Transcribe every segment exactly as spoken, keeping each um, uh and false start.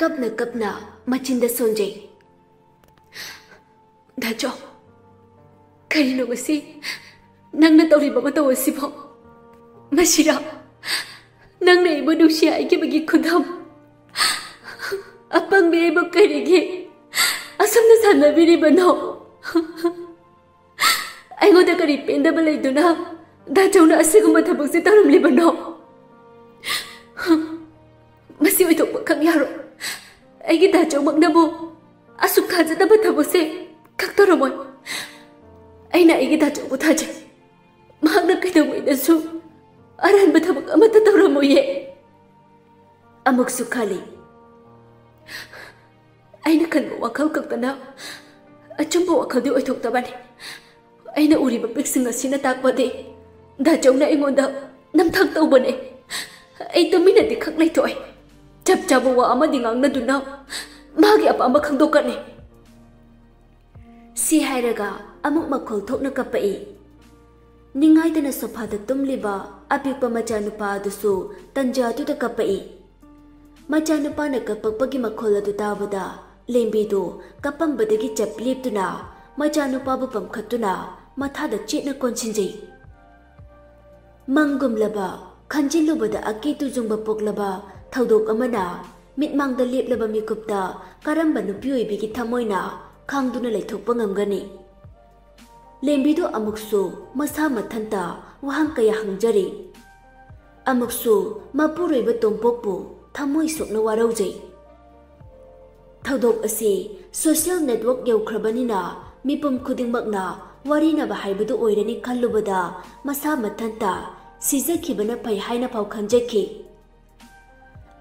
ꯀꯞꯅ ꯀꯞꯅ ꯃꯆꯤꯟꯗ ꯁꯣꯟꯖꯩ꯫ "ꯗꯥꯆꯧ, ꯀꯔꯤꯅꯣ ꯉꯁꯤ ꯅꯪꯅ ꯇꯧꯔꯤꯕ ꯃꯇꯧ ꯑꯁꯤꯕꯣ? ꯃꯁꯤꯔꯥ ꯅꯪꯅ ꯑꯩꯕꯨ ꯅꯨꯡꯁꯤ ꯍꯥꯏꯈꯤꯕꯒꯤ ꯈꯨꯗꯝ? ꯑꯄꯪꯕꯤ ꯑꯩꯕꯨ ꯀꯔꯤꯒꯤ ꯑꯁꯨꯝꯅ ꯁꯥꯟꯅꯕꯤꯔꯤꯕꯅꯣ? ꯑꯩꯉꯣꯟꯗ ꯀꯔꯤ ꯄꯦꯟꯗꯕ ꯂꯩꯗꯨꯅ ꯗꯥꯆꯧꯅ ꯑꯁꯤꯒꯨꯝꯕ ꯊꯕꯛꯁꯦ ꯇꯧꯔꯝꯂꯤꯕꯅꯣ? ꯃꯁꯤ ꯑꯣꯏꯊꯣꯛꯄ ꯈꯛ ꯌꯥꯔꯣꯏ꯫ ꯑꯩꯒꯤ ꯗꯥꯆꯧꯃꯛꯅꯕꯨ ꯑꯁꯨꯛ ꯊꯥꯖꯗꯕ ꯊꯕꯛꯁꯦ ꯈꯛ ꯇꯧꯔꯝꯃꯣꯏ꯫ ꯑꯩꯅ ꯑꯩꯒꯤ ꯗꯥꯆꯧꯕꯨ ꯊꯥꯖꯩ꯫ ꯃꯍꯥꯛꯅ ꯀꯩꯗꯧꯉꯩꯗꯁꯨ ꯑꯔꯥꯟꯕ ꯊꯕꯛ ꯑꯃꯠꯇ ꯇꯧꯔꯝꯃꯣꯏꯌꯦ꯫" ꯑꯃꯨꯛꯁꯨ ꯈꯜꯂꯤ꯫ ꯑꯩꯅ ꯈꯟꯕ ꯋꯥꯈꯜ ꯈꯛꯇꯅ ꯑꯆꯨꯝꯕ ꯋꯥꯈꯜꯗꯤ ꯑꯣꯏꯊꯣꯛꯇꯕꯅꯤ꯫ ꯑꯩꯅ ꯎꯔꯤꯕ ꯄꯤꯛꯁꯤꯡ ꯑꯁꯤꯅ ꯇꯥꯛꯄꯗꯤ ꯗꯥꯆꯧꯅ ꯑꯩꯉꯣꯟꯗ ꯅꯝꯊꯥꯛ ꯇꯧꯕꯅꯦ꯫ ꯑꯩ ꯇꯨꯃꯤꯟꯅꯗꯤ ꯈꯛ ꯂꯩꯊꯣꯛꯑꯦ꯫ ꯆꯞ ꯆꯥꯕ ꯋꯥ ꯑꯃꯗꯤ ꯉꯥꯡꯅꯗꯨꯅ ꯃꯥꯒꯤ ꯑꯄꯥꯝꯕ ꯈꯪꯗꯣꯛꯀꯅꯤ꯫ ꯁꯤ ꯍꯥꯏꯔꯒ ꯑꯃꯨꯛ ꯃꯈꯣꯜ ꯊꯣꯛꯅ ꯀꯞꯄꯛꯏ꯫ ꯅꯤꯡꯉꯥꯏꯗꯅ ꯁꯣꯐꯥꯗ ꯇꯨꯝꯂꯤꯕ ꯑꯄꯤꯛꯄ ꯃꯆꯥꯅꯨꯄꯥ ꯑꯗꯨꯁꯨ ꯇꯟꯖꯥꯗꯨꯗ ꯀꯞꯄꯛꯏ꯫ ꯃꯆꯥꯅꯨꯄꯥꯅ ꯀꯞꯄꯛꯄꯒꯤ ꯃꯈꯣꯜ ꯑꯗꯨ ꯇꯥꯕꯗ ꯂꯦꯝꯕꯤꯗꯨ ꯀꯞꯄꯝꯕꯗꯒꯤ ꯆꯞ ꯂꯦꯞꯇꯨꯅ ꯃꯆꯥꯅꯨꯄꯥꯕꯨ ꯄꯝꯈꯠꯇꯨꯅ ꯃꯊꯥꯗ ꯆꯦꯠꯅ ꯀꯣꯟꯁꯤꯟꯖꯩ꯫ ꯃꯪꯒꯨꯝꯂꯕ, ꯈꯟꯖꯤꯜꯂꯨꯕꯗ ꯑꯀꯤ ꯇꯨꯖꯨꯡꯕ ꯄꯣꯛꯂꯕ ꯊꯧꯗꯣꯛ ꯑꯃꯅ ꯃꯤꯠꯃꯥꯡꯗ ꯂꯦꯞꯂꯕ ꯃꯤꯀꯨꯞꯇ ꯀꯔꯝꯕ ꯅꯨꯄꯤ ꯑꯣꯏꯕꯤꯒꯤ ꯊꯃꯣꯏꯅ ꯈꯥꯡꯗꯨꯅ ꯂꯩꯊꯣꯛꯄ ꯉꯝꯒꯅꯤ? ꯂꯦꯝꯕꯤꯗꯨ ꯑꯃꯨꯛꯁꯨ ꯃꯁꯥ ꯃꯊꯟꯇ ꯋꯥꯍꯪ ꯀꯌꯥ ꯍꯪꯖꯔꯤ꯫ ꯑꯃꯨꯛꯁꯨ ꯃꯄꯨꯔꯣꯏꯕ ꯇꯣꯝꯄꯣꯛꯄꯨ ꯊꯃꯣꯏ ꯁꯣꯛꯅ ꯋꯥꯔꯧꯖꯩ꯫ ꯊꯧꯗꯣꯛ ꯑꯁꯤ social network ꯌꯧꯈ꯭ꯔꯕꯅꯤꯅ ꯃꯤꯄꯨꯝ ꯈꯨꯗꯤꯡꯃꯛꯅ ꯋꯥꯔꯤꯅꯕ ꯍꯥꯏꯕꯗꯨ ꯑꯣꯏꯔꯅꯤ ꯈꯜꯂꯨꯕꯗ ꯃꯁꯥ ꯃꯊꯟꯇ ꯁꯤꯖꯈꯤꯕꯅ ꯐꯩ ꯍꯥꯏꯅ ꯐꯥꯎ ꯈꯟꯖꯈꯤ꯫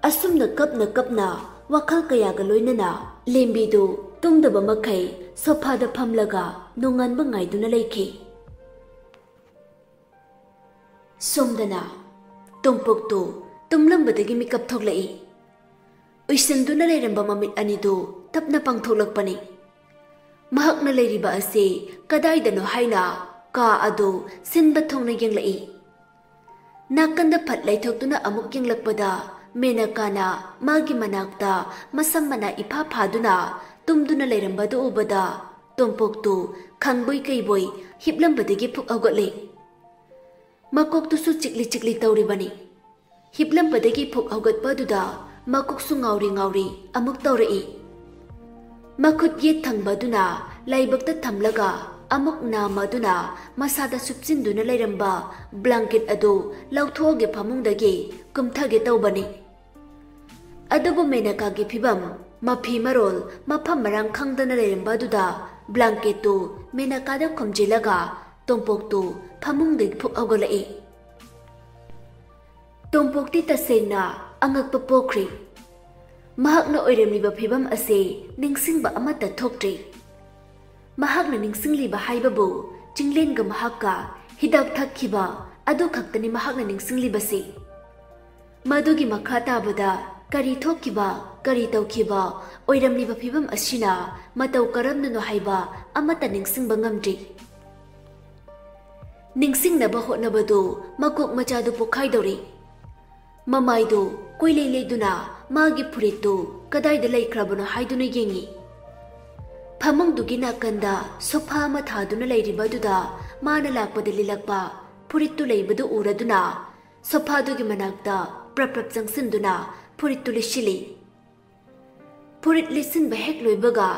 ꯑꯁꯨꯝꯅ ꯀꯞꯅ ꯀꯞꯅ ꯋꯥꯈꯜ ꯀꯌꯥꯒ ꯂꯣꯏꯅꯅ ꯂꯦꯝꯕꯤꯗꯨ ꯇꯨꯝꯗꯕ ꯃꯈꯩ ꯁꯣꯐꯥꯗ ꯐꯝꯂꯒ ꯅꯣꯡꯉꯥꯟꯕ ꯉꯥꯏꯗꯨꯅ ꯂꯩꯈꯤ꯫ ꯁꯣꯝꯗꯅ ꯇꯣꯝꯄꯣꯛꯇꯨ ꯇꯨꯝꯂꯝꯕꯗꯒꯤ ꯃꯤꯀꯞ ꯊꯣꯛꯂꯛꯏ꯫ ꯎꯏꯁꯤꯟꯗꯨꯅ ꯂꯩꯔꯝꯕ ꯃꯃꯤꯠ ꯑꯅꯤꯗꯨ ꯇꯞꯅ ꯄꯥꯡꯊꯣꯛꯂꯛꯄꯅꯤ꯫ ꯃꯍꯥꯛꯅ ꯂꯩꯔꯤꯕ ꯑꯁꯤ ꯀꯗꯥꯏꯗꯅꯣ ꯍꯥꯏꯅ ꯀꯥ ꯑꯗꯨ ꯁꯤꯟꯕ ꯊꯨꯡꯅ ꯌꯦꯡꯂꯛꯏ꯫ ꯅꯥꯀꯟꯗ ꯐꯠ ꯂꯩꯊꯣꯛꯇꯨꯅ ꯑꯃꯨꯛ ꯌꯦꯡꯂꯛꯄꯗ ꯃꯦꯅꯀꯥꯅ ꯃꯥꯒꯤ ꯃꯅꯥꯛꯇ ꯃꯁꯝ ꯃꯅꯥ ꯏꯐꯥ ꯐꯥꯗꯨꯅ ꯇꯨꯝꯗꯨꯅ ꯂꯩꯔꯝꯕꯗꯨ ꯎꯕꯗ ꯇꯣꯝꯄꯣꯛꯇꯨ ꯈꯪꯕꯣꯏ ꯀꯩꯕꯣꯏ ꯍꯤꯞꯂꯝꯕꯗꯒꯤ ꯐꯨꯛ ꯍꯧꯒꯠꯂꯦ꯫ ꯃꯀꯣꯛꯇꯨꯁꯨ ꯆꯤꯛꯂꯤ ꯆꯤꯛꯂꯤ ꯇꯧꯔꯤꯕꯅꯤ꯫ ꯍꯤꯞꯂꯝꯕꯗꯒꯤ ꯐꯨꯛ ꯍꯧꯒꯠꯄꯗꯨꯗ ꯃꯀꯣꯛꯁꯨ ꯉꯥꯎꯔꯤ ꯉꯥꯎꯔꯤ ꯑꯃꯨꯛ ꯇꯧꯔꯛꯏ꯫ ꯃꯈꯨꯠ ꯌꯦꯠ ꯊꯪꯕꯗꯨꯅ ꯂꯥꯏꯕꯛꯇ ꯊꯝꯂꯒ ꯑꯃꯨꯛ ꯅꯥꯝꯃꯗꯨꯅ ꯃꯁꯥꯗ ꯁꯨꯞꯆꯤꯟꯗꯨꯅ ꯂꯩꯔꯝꯕ ꯕ꯭ꯂꯥꯡꯀꯦꯠ ꯑꯗꯨ ꯂꯧꯊꯣꯛꯑꯒꯦ ꯐꯃꯨꯡꯗꯒꯤ ꯀꯨꯝꯊꯒꯦ ꯇꯧꯕꯅꯤ꯫ ꯑꯗꯨꯕꯨ ꯃꯦꯅꯀꯥꯒꯤ ꯐꯤꯕꯝ ꯃꯐꯤ ꯃꯔꯣꯜ ꯃꯐꯝ ꯃꯔꯥꯡ ꯈꯪꯗꯅ ꯂꯩꯔꯝꯕ ꯑꯗꯨꯗ ꯕ꯭ꯂꯥꯡꯀꯦꯠꯇꯨ ꯃꯦꯅꯀꯥꯗ ꯈꯨꯝꯖꯤꯜꯂꯒ ꯇꯣꯝꯄꯣꯛꯇꯨ ꯐꯃꯨꯡꯗꯒꯤ ꯐꯨꯛ ꯍꯧꯒꯠꯂꯛꯏ꯫ ꯇꯣꯝꯄꯣꯛꯇꯤ ꯇꯁꯦꯡꯅ ꯑꯉꯛꯄ ꯄꯣꯛꯈ꯭ꯔꯦ꯫ ꯃꯍꯥꯛꯅ ꯑꯣꯏꯔꯝꯂꯤꯕ ꯐꯤꯕꯝ ꯑꯁꯤ ꯅꯤꯡꯁꯤꯡꯕ ꯑꯃꯠꯇ ꯊꯣꯛꯇ꯭ꯔꯦ꯫ ꯃꯍꯥꯛꯅ ꯅꯤꯡꯁꯤꯡꯂꯤꯕ ꯍꯥꯏꯕꯕꯨ ꯆꯤꯡꯂꯦꯟꯒ ꯃꯍꯥꯛꯀ ꯍꯤꯗꯥꯛ ꯊꯛꯈꯤꯕ ꯑꯗꯨ ꯈꯛꯇꯅꯤ ꯃꯍꯥꯛꯅ ꯅꯤꯡꯁꯤꯡꯂꯤꯕꯁꯤ꯫ ꯃꯗꯨꯒꯤ ꯃꯈꯥ ꯇꯥꯕꯗ ꯀꯔꯤ ꯊꯣꯛꯈꯤꯕ, ꯀꯔꯤ ꯇꯧꯈꯤꯕ, ꯑꯣꯏꯔꯝꯂꯤꯕ ꯐꯤꯕꯝ ꯑꯁꯤꯅ ꯃꯇꯧ ꯀꯔꯝꯅꯅꯣ ꯍꯥꯏꯕ ꯑꯃꯠꯇ ꯅꯤꯡꯁꯤꯡꯕ ꯉꯝꯗ꯭ꯔꯤ꯫ ꯅꯤꯡꯁꯤꯡꯅꯕ ꯍꯣꯠꯅꯕꯗꯨ ꯃꯀꯣꯛ ꯃꯆꯥꯗꯨ ꯄꯣꯛꯈꯥꯏꯗꯧꯔꯤ꯫ ꯃꯃꯥꯏꯗꯨ ꯀꯣꯏꯂꯩ ꯂꯩꯗꯨꯅ ꯃꯥꯒꯤ ꯐꯨꯔꯤꯠꯇꯨ ꯀꯗꯥꯏꯗ ꯂꯩꯈ꯭ꯔꯕꯅꯣ ꯍꯥꯏꯗꯨꯅ ꯌꯦꯡꯉꯤ꯫ ꯐꯃꯨꯡꯗꯨꯒꯤ ꯅꯥꯀꯟꯗ ꯁꯣꯐꯥ ꯑꯃ ꯊꯥꯗꯨꯅ ꯂꯩꯔꯤꯕꯗꯨꯗ ꯃꯥꯅ ꯂꯥꯛꯄꯗ ꯂꯤꯠꯂꯛꯄ ꯐꯨꯔꯤꯠꯇꯨ ꯂꯩꯕꯗꯨ ꯎꯔꯗꯨꯅ ꯁꯣꯐꯥꯗꯨꯒꯤ ꯃꯅꯥꯛꯇ ꯄ꯭ꯔꯞ ꯄ꯭ꯔꯞ ꯆꯪꯁꯤꯟꯗꯨꯅ ꯐꯨꯔꯤꯠꯇꯨ ꯂꯤꯠꯁꯤꯜꯂꯤ꯫ ꯐꯨꯔꯤꯠ ꯂꯤꯠꯁꯤꯟꯕ ꯍꯦꯛ ꯂꯣꯏꯕꯒ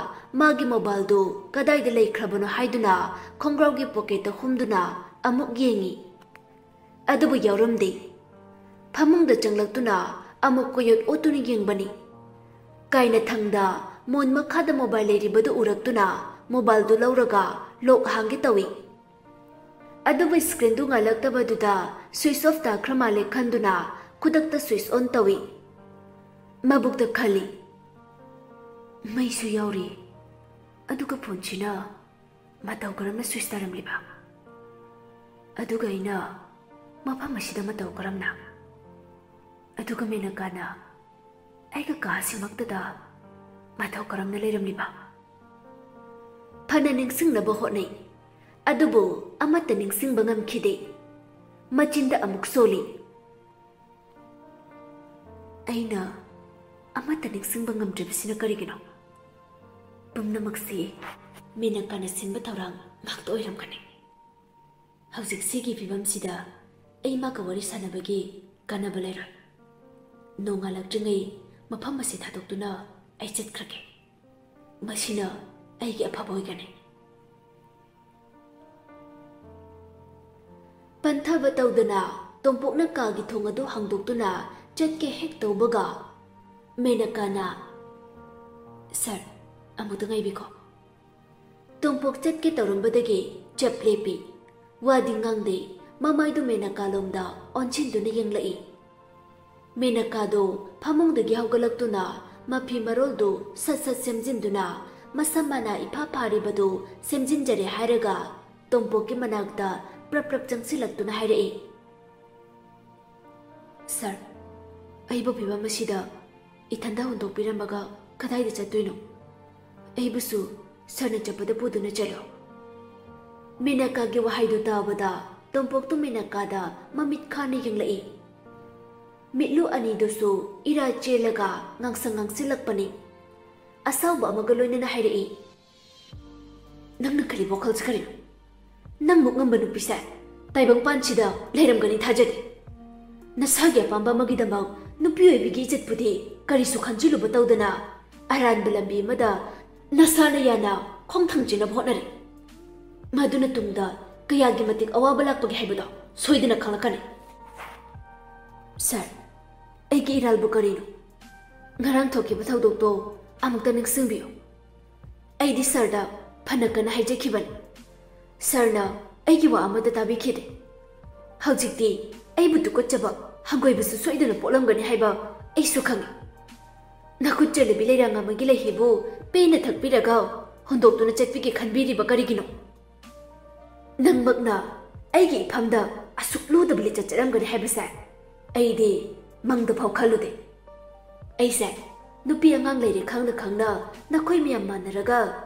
ꯃꯥꯒꯤ ꯃꯣꯕꯥꯏꯜꯗꯨ ꯀꯗꯥꯏꯗ ꯂꯩꯈ꯭ꯔꯕꯅꯣ ꯍꯥꯏꯗꯨꯅ ꯈꯣꯡꯒ꯭ꯔꯥꯎꯒꯤ ꯄꯣꯀꯦꯠꯇ ꯍꯨꯝꯗꯨꯅ ꯑꯃꯨꯛ ꯌꯦꯡꯉꯤ꯫ ꯑꯗꯨꯕꯨ ꯌꯥꯎꯔꯝꯗꯦ꯫ ꯐꯃꯨꯡꯗ ꯆꯪꯂꯛꯇꯨꯅ ꯑꯃꯨꯛ ꯀꯣꯌꯣꯠ ꯑꯣꯠꯇꯨꯅ ꯌꯦꯡꯕꯅꯤ꯫ ꯀꯥꯏꯅꯊꯪꯗ ꯃꯣꯟ ꯃꯈꯥꯗ ꯃꯣꯕꯥꯏꯜ ꯂꯩꯔꯤꯕꯗꯨ ꯎꯔꯛꯇꯨꯅ ꯃꯣꯕꯥꯏꯜꯗꯨ ꯂꯧꯔꯒ ꯂꯣꯛ ꯍꯥꯡꯒꯦ ꯇꯧꯏ꯫ ꯑꯗꯨꯕꯨ ꯁ꯭ꯀ꯭ꯔꯤꯟꯗꯨ ꯉꯥꯜꯂꯛꯇꯕꯗꯨꯗ ꯁ꯭ꯋꯤꯆ ꯑꯣꯐ ꯇꯥꯈ꯭ꯔ ꯃꯥꯜꯂꯦ ꯈꯟꯗꯨꯅ ꯈꯨꯗꯛꯇ ꯁ꯭ꯋꯤꯆ ꯑꯣꯟ ꯇꯧꯏ꯫ ꯃꯕꯨꯛꯇ ꯈꯜꯂꯤ, "ꯃꯩꯁꯨ ꯌꯥꯎꯔꯤ, ꯑꯗꯨꯒ ꯐꯣꯟꯁꯤꯅ ꯃꯇꯧ ꯀꯔꯝꯅ ꯁ꯭ꯋꯤꯆ ꯇꯥꯔꯝꯂꯤꯕ? ꯑꯗꯨꯒ ꯑꯩꯅ ꯃꯐꯝ ꯑꯁꯤꯗ ꯃꯇꯧ ꯀꯔꯝꯅ? ꯑꯗꯨꯒ ꯃꯦꯅꯀꯥꯅ ꯑꯩꯒ ꯀꯥꯁꯤꯃꯛꯇꯗ ꯃꯇꯧ ꯀꯔꯝꯅ ꯂꯩꯔꯝꯂꯤꯕ?" ꯐꯅ ꯅꯤꯡꯁꯤꯡꯅꯕ ꯍꯣꯠꯅꯩ, ꯑꯗꯨꯕꯨ ꯑꯃꯠꯇ ꯅꯤꯡꯁꯤꯡꯕ ꯉꯝꯈꯤꯗꯦ꯫ ꯃꯆꯤꯟꯗ ꯑꯃꯨꯛ ꯁꯣꯜꯂꯤ, ꯑꯩꯅ ꯑꯃꯠꯇ ꯅꯤꯡꯁꯤꯡꯕ ꯉꯝꯗ꯭ꯔꯤꯕꯁꯤꯅ ꯀꯔꯤꯒꯤꯅꯣ? ꯄꯨꯝꯅꯃꯛꯁꯤ ꯃꯦꯅꯀꯥꯅ ꯁꯤꯟꯕ ꯊꯧꯔꯥꯡ ꯉꯥꯛꯇ ꯑꯣꯏꯔꯝꯒꯅꯤ꯫ ꯍꯧꯖꯤꯛ ꯁꯤꯒꯤ ꯐꯤꯕꯝꯁꯤꯗ ꯑꯩ ꯃꯥꯒ ꯋꯥꯔꯤ ꯁꯥꯟꯅꯕꯒꯤ ꯀꯥꯟꯅꯕ ꯂꯩꯔꯣꯏ꯫ ꯅꯣꯡꯉꯥꯜꯂꯛꯇ꯭ꯔꯤꯉꯩ ꯃꯐꯝ ꯑꯁꯤ ꯊꯥꯗꯣꯛꯇꯨꯅ ꯑꯩ ꯆꯠꯈ꯭ꯔꯒꯦ꯫ ꯃꯁꯤꯅ ꯑꯩꯒꯤ ꯑꯐꯕ ꯑꯣꯏꯒꯅꯤ꯫ ꯄꯟꯊꯕ ꯇꯧꯗꯅ ꯇꯣꯝꯄꯣꯛꯅ ꯀꯥꯒꯤ ꯊꯣꯡ ꯑꯗꯨ ꯍꯥꯡꯗꯣꯛꯇꯨꯅ ꯆꯠꯀꯦ ꯍꯦꯛ ꯇꯧꯕꯒ, ꯃꯦꯅꯀꯥꯅ, "ꯁꯥꯔ, ꯑꯃꯨꯛꯇ ꯉꯥꯏꯕꯤꯈꯣ꯫" ꯇꯣꯝꯄꯣꯛ ꯆꯠꯀꯦ ꯇꯧꯔꯝꯕꯗꯒꯤ ꯆꯞ ꯂꯦꯞꯄꯤ꯫ ꯋꯥꯗꯤ ꯉꯥꯡꯗꯦ, ꯃꯃꯥꯏꯗꯨ ꯃꯦꯅꯀꯥꯂꯣꯝꯗ ꯑꯣꯟꯁꯤꯟꯗꯨꯅ ꯌꯦꯡꯂꯛꯏ꯫ ꯃꯦꯅꯀꯥꯗꯨ ꯐꯃꯨꯡꯗꯒꯤ ꯍꯧꯒꯠꯂꯛꯇꯨꯅ ꯃꯐꯤ ꯃꯔꯣꯜꯗꯨ ꯁꯠ ꯁꯠ ꯁꯦꯝꯖꯤꯟꯗꯨꯅ ꯃꯁꯝ ꯃꯅꯥ ꯏꯐꯥ ꯐꯥꯔꯤꯕꯗꯨ ꯁꯦꯝꯖꯤꯟꯖꯔꯦ ꯍꯥꯏꯔꯒ ꯇꯣꯝꯄꯣꯛꯀꯤ ꯃꯅꯥꯛꯇ ꯄ꯭ꯔꯞ ꯄ꯭ꯔꯞ ꯆꯪꯁꯤꯜꯂꯛꯇꯨꯅ ꯍꯥꯏꯔꯛꯏ, "ꯁꯥꯔ, ꯑꯩꯕꯨ ꯐꯤꯕꯝ ꯑꯁꯤꯗ ꯏꯊꯟꯗ ꯍꯨꯟꯗꯣꯛꯄꯤꯔꯝꯃꯒ ꯀꯗꯥꯏꯗ ꯆꯠꯇꯣꯏꯅꯣ? ꯑꯩꯕꯨꯁꯨ ꯁꯥꯔꯅ ꯆꯠꯄꯗ ꯄꯨꯗꯨꯅ ꯆꯠꯂꯣ꯫" ꯃꯦꯅꯀꯥꯒꯤ ꯋꯥꯍꯩꯗꯨ ꯇꯥꯕꯗ ꯇꯣꯝꯄꯣꯛꯇꯨ ꯃꯦꯅꯀꯥꯗ ꯃꯃꯤꯠ ꯈꯥꯅ ꯌꯦꯡꯂꯛꯏ꯫ ꯃꯤꯠꯂꯨ ꯑꯅꯤꯗꯨꯁꯨ ꯏꯔꯥ ꯆꯦꯜꯂꯒ ꯉꯥꯡꯁꯪ ꯉꯥꯡꯁꯤꯜꯂꯛꯄꯅꯤ꯫ ꯑꯁꯥꯎꯕ ꯑꯃꯒ ꯂꯣꯏꯅꯅ ꯍꯥꯏꯔꯛꯏ, "ꯅꯪꯅ ꯀꯔꯤ ꯋꯥꯈꯜ ꯆꯠꯈ꯭ꯔꯤꯅꯣ? ꯅꯪꯃꯨꯛ ꯉꯝꯕ ꯅꯨꯄꯤꯁꯦ ꯇꯥꯏꯕꯪꯄꯥꯟꯁꯤꯗ ꯂꯩꯔꯝꯒꯅꯤ ꯊꯥꯖꯗꯦ꯫ ꯅꯁꯥꯒꯤ ꯑꯄꯥꯝꯕ ꯑꯃꯒꯤꯗꯃꯛ ꯅꯨꯄꯤ ꯑꯣꯏꯕꯤꯒꯤ ꯏꯖꯠꯄꯨꯗꯤ ꯀꯔꯤꯁꯨ ꯈꯟꯖꯤꯜꯂꯨꯕ ꯇꯧꯗꯅ ꯑꯔꯥꯟꯕ ꯂꯝꯕꯤ ꯑꯃꯗ ꯅꯁꯥꯅ ꯌꯥꯅ ꯈꯣꯡ ꯊꯥꯡꯖꯤꯟꯅꯕ ꯍꯣꯠꯅꯔꯤ꯫ ꯃꯗꯨꯅ ꯇꯨꯡꯗ ꯀꯌꯥꯒꯤ ꯃꯇꯤꯛ ꯑꯋꯥꯕ ꯂꯥꯛꯄꯒꯦ ꯍꯥꯏꯕꯗꯣ ꯁꯣꯏꯗꯅ ꯈꯪꯂꯛꯀꯅꯤ꯫" "ꯁꯥꯔ, ꯑꯩꯒꯤ ꯏꯔꯥꯜꯕꯨ ꯀꯔꯤꯅꯣ? ꯉꯔꯥꯡ ꯊꯣꯛꯈꯤꯕ ꯊꯧꯗꯣꯛꯇꯣ ꯑꯃꯨꯛꯇ ꯅꯤꯡꯁꯤꯡꯕꯤꯌꯨ꯫ ꯑꯩꯗꯤ ꯁꯥꯔꯗ ꯐꯅ ꯀꯟꯅ ꯍꯥꯏꯖꯈꯤꯕꯅꯤ꯫ ꯁꯥꯔꯅ ꯑꯩꯒꯤ ꯋꯥ ꯑꯃꯠꯇ ꯇꯥꯕꯤꯈꯤꯗꯦ꯫ ꯍꯧꯖꯤꯛꯇꯤ ꯑꯩꯕꯨ ꯇꯨꯀꯠꯆꯕ ꯍꯪꯒꯣꯏꯕꯁꯨ ꯁꯣꯏꯗꯅ ꯄꯣꯛꯂꯝꯒꯅꯤ ꯍꯥꯏꯕ ꯑꯩꯁꯨ ꯈꯪꯏ꯫ ꯅꯈꯨꯠ ꯆꯦꯜꯂꯕꯤ ꯂꯩꯔꯥꯡ ꯑꯃꯒꯤ ꯂꯩꯍꯤꯕꯨ ꯄꯦꯟꯅ ꯊꯛꯄꯤꯔꯒ ꯍꯨꯟꯗꯣꯛꯇꯨꯅ ꯆꯠꯄꯤꯒꯦ ꯈꯟꯕꯤꯔꯤꯕ ꯀꯔꯤꯒꯤꯅꯣ? ꯅꯪꯃꯛꯅ ꯑꯩꯒꯤ ꯏꯐꯝꯗ ꯑꯁꯨꯛ ꯂꯨꯗꯕ ꯂꯤꯆꯠ ꯆꯠꯂꯝꯒꯅꯤ ꯍꯥꯏꯕꯁꯦ ꯑꯩꯗꯤ ꯃꯪꯗ ꯐꯥꯎ ꯈꯜꯂꯨꯗꯦ꯫ ꯑꯩꯁꯦ ꯅꯨꯄꯤ ꯑꯉꯥꯡ ꯂꯩꯔꯦ ꯈꯪꯅ ꯈꯪꯅ ꯅꯈꯣꯏ ꯃꯌꯥꯝ ꯃꯥꯟꯅꯔꯒ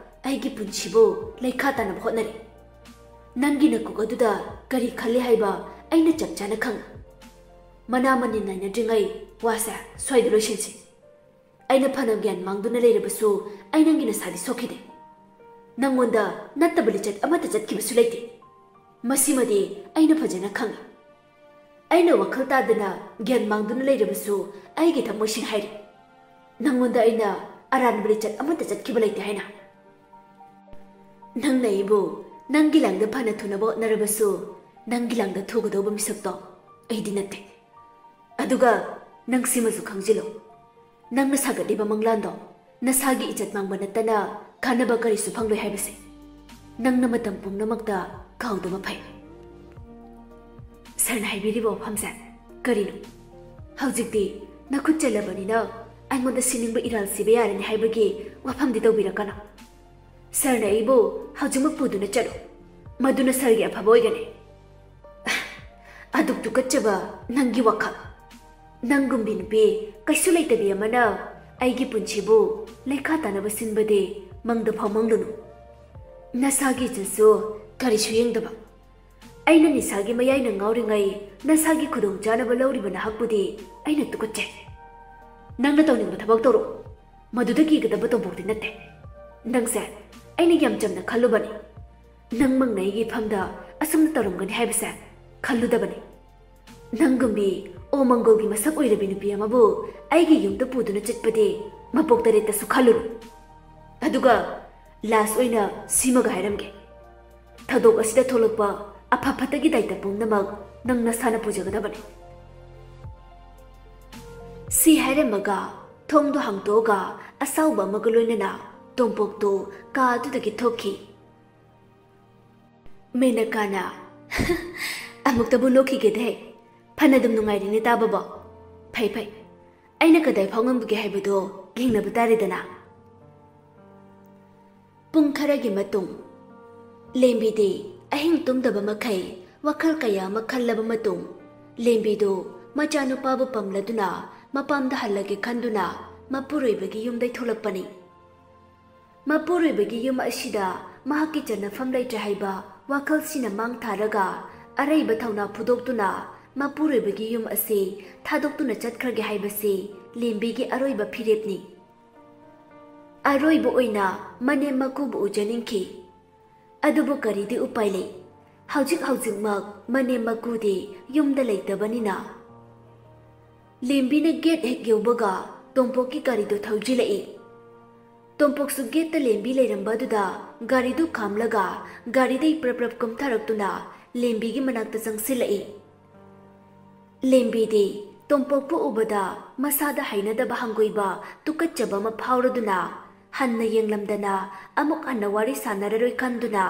ꯑꯩꯒꯤ ꯄꯨꯟꯁꯤꯕꯨ ꯂꯩꯈꯥ ꯇꯥꯅꯕ ꯍꯣꯠꯅꯔꯦ꯫ ꯅꯪꯒꯤ ꯅꯀꯣꯛ ꯑꯗꯨꯗ ꯀꯔꯤ ꯈꯜꯂꯤ ꯍꯥꯏꯕ ꯑꯩꯅ ꯆꯞ ꯆꯥꯅ ꯈꯪꯏ꯫ ꯃꯅꯥ ꯃꯅꯤꯟ ꯅꯥꯏꯅꯗ꯭ꯔꯤꯉꯩ ꯋꯥꯁꯦ ꯁ꯭ꯋꯥꯏꯗ ꯂꯣꯏꯁꯤꯟꯁꯤ꯫ ꯑꯩꯅ ꯐꯅ ꯒ꯭ꯌꯥꯟ ꯃꯥꯡꯗꯨꯅ ꯂꯩꯔꯕꯁꯨ ꯑꯩ ꯅꯪꯒꯤ ꯅꯁꯥꯗꯤ ꯁꯣꯛꯈꯤꯗꯦ꯫ ꯅꯪꯉꯣꯟꯗ ꯅꯠꯇꯕ ꯂꯤꯆꯠ ꯑꯃꯠꯇ ꯆꯠꯈꯤꯕꯁꯨ ꯂꯩꯇꯦ꯫ ꯃꯁꯤꯃꯗꯤ ꯑꯩꯅ ꯐꯖꯅ ꯈꯪꯏ꯫ ꯑꯩꯅ ꯋꯥꯈꯜ ꯇꯥꯗꯅ ꯒ꯭ꯌꯥꯟ ꯃꯥꯡꯗꯨꯅ ꯂꯩꯔꯕꯁꯨ ꯑꯩꯒꯤ ꯊꯃꯣꯏꯁꯤꯡ ꯍꯥꯏꯔꯤ, ꯅꯪꯉꯣꯟꯗ ꯑꯩꯅ ꯑꯔꯥꯟꯕ ꯂꯤꯆꯠ ꯑꯃꯠꯇ ꯆꯠꯈꯤꯕ ꯂꯩꯇꯦ ꯍꯥꯏꯅ꯫ ꯅꯪꯅ ꯑꯩꯕꯨ ꯅꯪꯒꯤ ꯂꯥꯡꯗ ꯐꯅ ꯊꯨꯅꯕ ꯍꯣꯠꯅꯔꯕꯁꯨ ꯅꯪꯒꯤ ꯂꯥꯡꯗ ꯊꯨꯒꯗꯧꯕ ꯃꯤꯁꯛꯇꯣ ꯑꯩꯗꯤ ꯅꯠꯇꯦ꯫ ꯑꯗꯨꯒ ꯅꯪ ꯁꯤꯃꯁꯨ ꯈꯪꯖꯤꯜꯂꯨ, ꯅꯪꯅ ꯁꯥꯒꯠꯂꯤꯕ ꯃꯪꯂꯥꯟꯗꯣ ꯅꯁꯥꯒꯤ ꯏꯖꯠ ꯃꯥꯡꯕ ꯅꯠꯇꯅ ꯀꯥꯟꯅꯕ ꯀꯔꯤꯁꯨ ꯐꯪꯂꯣꯏ ꯍꯥꯏꯕꯁꯦ ꯅꯪꯅ ꯃꯇꯝ ꯄꯨꯝꯅꯃꯛꯇ ꯀꯥꯎꯗꯕ ꯐꯩ꯫ ꯁꯥꯔꯅ ꯍꯥꯏꯕꯤꯔꯤꯕ ꯋꯥꯐꯝꯁꯦ ꯀꯔꯤꯅꯣ? ꯍꯧꯖꯤꯛꯇꯤ ꯅꯈꯨꯠ ꯆꯜꯂꯕꯅꯤꯅ ꯑꯩꯉꯣꯟꯗ ꯁꯤꯅꯤꯡꯕ ꯏꯔꯥꯜ ꯁꯤꯕ ꯌꯥꯔꯅꯤ ꯍꯥꯏꯕꯒꯤ ꯋꯥꯐꯝꯗꯤ ꯇꯧꯕꯤꯔꯛꯀꯅꯨ꯫ ꯁꯥꯔꯅ ꯑꯩꯕꯨ ꯍꯧꯖꯤꯛꯃꯛ ꯄꯨꯗꯨꯅ ꯆꯠꯂꯨ, ꯃꯗꯨꯅ ꯁꯥꯔꯒꯤ ꯑꯐꯕ ꯑꯣꯏꯒꯅꯤ꯫ ꯑꯗꯨꯛ ꯇꯨꯀꯠꯆꯕ ꯅꯪꯒꯤ ꯋꯥꯈꯜ꯫ ꯅꯪꯒꯨꯝꯕꯤ ꯅꯨꯄꯤ ꯀꯩꯁꯨ ꯂꯩꯇꯕꯤ ꯑꯃꯅ ꯑꯩꯒꯤ ꯄꯨꯟꯁꯤꯕꯨ ꯂꯩꯈꯥ ꯇꯥꯅꯕ ꯁꯤꯟꯕꯗꯤ ꯃꯪꯗ ꯐꯥꯎ ꯃꯪꯂꯨꯅꯨ꯫ ꯅꯁꯥꯒꯤ ꯏꯖꯠꯁꯨ ꯀꯔꯤꯁꯨ ꯌꯦꯡꯗꯕ꯫ ꯑꯩꯅ ꯅꯤꯁꯥꯒꯤ ꯃꯌꯥꯏꯅ ꯉꯥꯎꯔꯤꯉꯩ ꯅꯁꯥꯒꯤ ꯈꯨꯗꯣꯡꯆꯥꯅꯕ ꯂꯧꯔꯤꯕ ꯅꯍꯥꯛꯄꯨꯗꯤ ꯑꯩꯅ ꯇꯨꯀꯠꯆꯩ꯫ ꯅꯪꯅ ꯇꯧꯅꯤꯡꯕ ꯊꯕꯛ ꯇꯧꯔꯣ, ꯃꯗꯨꯗ ꯀꯤꯒꯗꯕ ꯇꯣꯝꯄꯣꯛꯇꯤ ꯅꯠꯇꯦ꯫ ꯅꯪꯁꯦ ꯑꯩꯅ ꯌꯥꯝ ꯆꯝꯅ ꯈꯜꯂꯨꯕꯅꯤ꯫ ꯅꯪꯃꯛꯅ ꯑꯩꯒꯤ ꯏꯐꯝꯗ ꯑꯁꯨꯝꯅ ꯇꯧꯔꯝꯒꯅꯤ ꯍꯥꯏꯕꯁꯦ ꯈꯜꯂꯨꯗꯕꯅꯤ꯫ ꯅꯪꯒꯨꯝꯕꯤ ꯑꯣ ꯃꯪꯒꯣꯜꯒꯤ ꯃꯁꯛ ꯑꯣꯏꯔꯕꯤ ꯅꯨꯄꯤ ꯑꯃꯕꯨ ꯑꯩꯒꯤ ꯌꯨꯝꯗ ꯄꯨꯗꯨꯅ ꯆꯠꯄꯗꯤ ꯃꯄꯣꯛ ꯇꯔꯦꯠꯇꯁꯨ ꯈꯜꯂꯨꯅꯨ꯫ ꯑꯗꯨꯒ ꯂꯥꯁ ꯑꯣꯏꯅ ꯁꯤꯃꯒ ꯍꯥꯏꯔꯝꯒꯦ, ꯊꯧꯗꯣꯛ ꯑꯁꯤꯗ ꯊꯣꯛꯂꯛꯄ ꯑꯐ ꯐꯠꯇꯒꯤ ꯗꯥꯏꯇ ꯄꯨꯝꯅꯃꯛ ꯅꯪ ꯅꯁꯥꯅ ꯄꯨꯖꯒꯗꯕꯅꯤ꯫ ꯁꯤ ꯍꯥꯏꯔꯝꯃꯒ ꯊꯣꯡꯗꯣ ꯍꯥꯡꯗꯣꯛꯑꯒ ꯑꯁꯥꯎꯕ ꯑꯃꯒ ꯂꯣꯏꯅꯅ ꯇꯣꯝꯄꯣꯛꯇꯨ ꯀꯥ ꯑꯗꯨꯗꯒꯤ ꯊꯣꯛꯈꯤ꯫ ꯃꯦꯅꯀꯥꯅ, "ꯑꯃꯨꯛꯇꯕꯨ ꯅꯣꯛꯈꯤꯒꯦꯗꯦ, ꯐꯅꯗꯨꯝ ꯅꯨꯡꯉꯥꯏꯔꯤꯅꯦ ꯇꯥꯕꯕꯣ꯫ ꯐꯩ ꯐꯩ, ꯑꯩꯅ ꯀꯗꯥꯏ ꯐꯥꯎ ꯉꯝꯕꯒꯦ ꯍꯥꯏꯕꯗꯣ ꯌꯦꯡꯅꯕ ꯇꯥꯔꯦꯗꯅ꯫" ꯄꯨꯡ ꯈꯔꯒꯤ ꯃꯇꯨꯡ, ꯂꯦꯝꯕꯤꯗꯤ ꯑꯍꯤꯡ ꯇꯨꯝꯗꯕ ꯃꯈꯩ ꯋꯥꯈꯜ ꯀꯌꯥ ꯑꯃ ꯈꯜꯂꯕ ꯃꯇꯨꯡ, ꯂꯦꯝꯕꯤꯗꯨ ꯃꯆꯥꯅꯨꯄꯥꯕꯨ ꯄꯝꯂꯗꯨꯅ ꯃꯄꯥꯝꯗ ꯍꯜꯂꯒꯦ ꯈꯟꯗꯨꯅ ꯃꯄꯨꯔꯣꯏꯕꯒꯤ ꯌꯨꯝꯗꯩ ꯊꯣꯛꯂꯛꯄꯅꯤ꯫ ꯃꯄꯨꯔꯣꯏꯕꯒꯤ ꯌꯨꯝ ꯑꯁꯤꯗ ꯃꯍꯥꯛꯀꯤ ꯆꯟꯅꯐꯝ ꯂꯩꯇ꯭ꯔꯦ ꯍꯥꯏꯕ ꯋꯥꯈꯜꯁꯤꯅ ꯃꯥꯡ ꯊꯥꯔꯒ ꯑꯔꯩꯕ ꯊꯧꯅꯥ ꯐꯨꯗꯣꯛꯇꯨꯅ ꯃꯄꯨꯔꯣꯏꯕꯒꯤ ꯌꯨꯝ ꯑꯁꯤ ꯊꯥꯗꯣꯛꯇꯨꯅ ꯆꯠꯈ꯭ꯔꯒꯦ ꯍꯥꯏꯕꯁꯤ ꯂꯦꯝꯕꯤꯒꯤ ꯑꯔꯣꯏꯕ ꯐꯤꯔꯦꯞꯅꯤ꯫ ꯑꯔꯣꯏꯕ ꯑꯣꯏꯅ ꯃꯅꯦꯝ ꯃꯀꯨꯕꯨ ꯎꯖꯅꯤꯡꯈꯤ꯫ ꯑꯗꯨꯕꯨ ꯀꯔꯤꯗꯤ ꯎꯄꯥꯏ ꯂꯩ? ꯍꯧꯖꯤꯛ ꯍꯧꯖꯤꯛꯃꯛ ꯃꯅꯦꯝ ꯃꯀꯨꯗꯤ ꯌꯨꯝꯗ ꯂꯩꯇꯕꯅꯤꯅ꯫ ꯂꯦꯝꯕꯤꯅ ꯒꯦꯠ ꯍꯦꯛ ꯌꯧꯕꯒ ꯇꯣꯝꯄꯣꯛꯀꯤ ꯒꯥꯔꯤꯗꯨ ꯊꯧꯖꯤꯜꯂꯛꯏ꯫ ꯇꯣꯝꯄꯣꯛꯁꯨ ꯒꯦꯠꯇ ꯂꯦꯝꯕꯤ ꯂꯩꯔꯝꯕ ꯑꯗꯨꯗ ꯒꯥꯔꯤꯗꯨ ꯈꯥꯝꯂꯒ ꯒꯥꯔꯤꯗꯩ ꯄ꯭ꯔꯞ ꯄ꯭ꯔꯞ ꯀꯨꯝꯊꯔꯛꯇꯨꯅ ꯂꯦꯝꯕꯤꯒꯤ ꯃꯅꯥꯛꯇ ꯆꯪꯁꯤꯜꯂꯛꯏ꯫ ꯂꯦꯝꯕꯤꯗꯤ ꯇꯣꯝꯄꯣꯛꯄꯨ ꯎꯕꯗ ꯃꯁꯥꯗ ꯍꯩꯅꯗꯕ ꯍꯪꯒꯣꯏꯕ, ꯇꯨꯀꯠꯆꯕ ꯑꯃ ꯐꯥꯎꯔꯗꯨꯅ ꯍꯟꯅ ꯌꯦꯡꯂꯝꯗꯅ ꯑꯃꯨꯛ ꯍꯟꯅ ꯋꯥꯔꯤ ꯁꯥꯟꯅꯔꯔꯣꯏ ꯈꯟꯗꯨꯅ